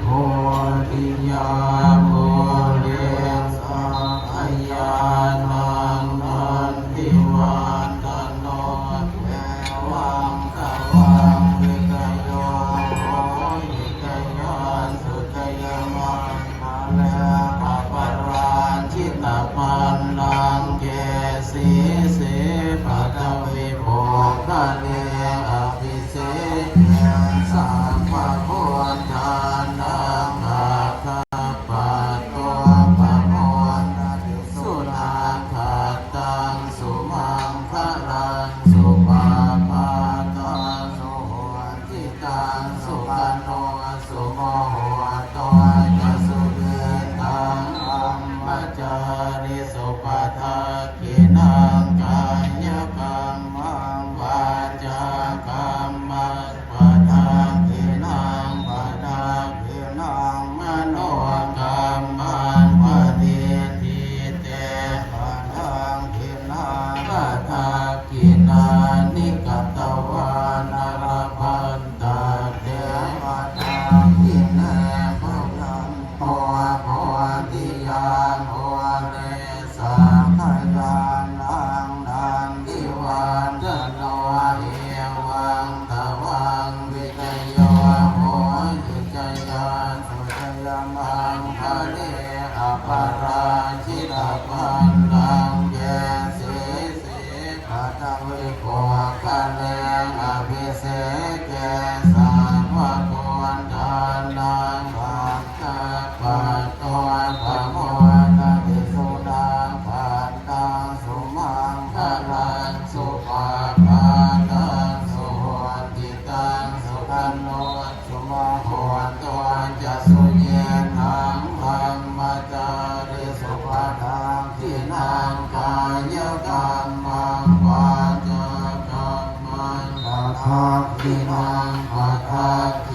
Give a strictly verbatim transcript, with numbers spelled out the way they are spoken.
bodhiyā mūle sakyānaṃ nandivaḍḍhano, evaṃ tvaṃ vijayo hohi jayassu jayamaṅgale, aparājitapallaṅke sīse paṭhavipokkhare, abhi- seke sabbabuddhānaṃ aggappatto pamodati. Sunakkhattaṃ sumaṅgalaṃ supabhātaṃ suhuṭṭhitaṃ, sukhaṇo sumuhutto ca suyiṭṭhaṃ brahmacārisu, padakkhiṇaṃ kāyakammaṃ vācākammaṃ padakkhiṇaṃ, padakkhiṇaṃ manokammaṃ paṇidhī te padakkhiṇā, padakkhiṇāni katvāna labhantatthe padakkhiṇe. Bhuyaṃ kho bodhiyā mūle sakyānaṃ nandivaḍḍhano, evaṃ tvaṃ vijayo hohi jayassu jayamaṅgale, aparājitapallaṅke sīse paṭhavipokkhare, abhiseke sabbabuddhānaṃ aggappatto pamodati. Sunakkhattaṃ sumaṅgalaṃ supabhātaṃ suhuṭṭhitaṃ, sukhaṇo sumuhutto ca suyiṭṭhaṃ brahmacārisu, padakkhiṇaṃ kāyakammaṃ vācākammaṃ padakkhiṇaṃ, padakkhiṇāni